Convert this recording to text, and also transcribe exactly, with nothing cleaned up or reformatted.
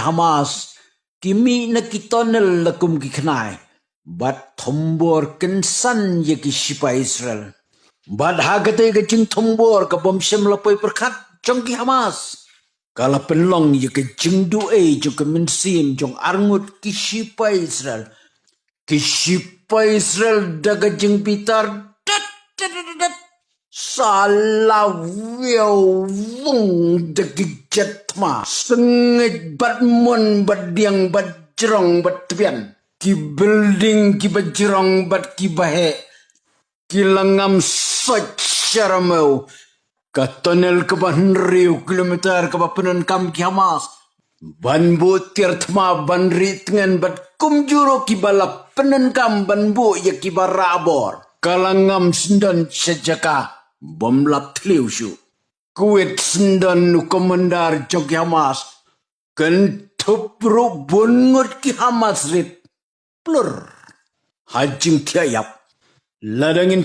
Hamas ki mih na ki tunnel la kum ki khnai, bad thombor kynsan ïa ki shipai Israel. Bad ha katei ka jingthombor ka bym shym la poi pyrkhat jong ki Hamas, ka la pynlong ïa ka jingduh ei jong ka mynsiem jong arngut ki shipai Israel. Ki shipai Israel da ka jingbitar dat dat dat dat, sa la wiaw wung da ki jet thma, sngewbha bad mon bad diang bad jrong bad tbian. Ki building kiba jrong bad kiba heh ki la ngam sait sha ramew. Ka tunnel kaba hynriew kilometer kaba pyndonkam ki Hamas ban buh tiar thma ban rieh tngen bad kumjuh ruh kiba la pyndonkam ban buh ïa kiba rah bor, ka la ngam sngewdon sha jaka bym lap thliew shuh. Kwah sngewdon u commander jong ki Hamas, kynthup ruh bun ngut ki Hamas rit plur ha jingthiah ïap. Lada ngin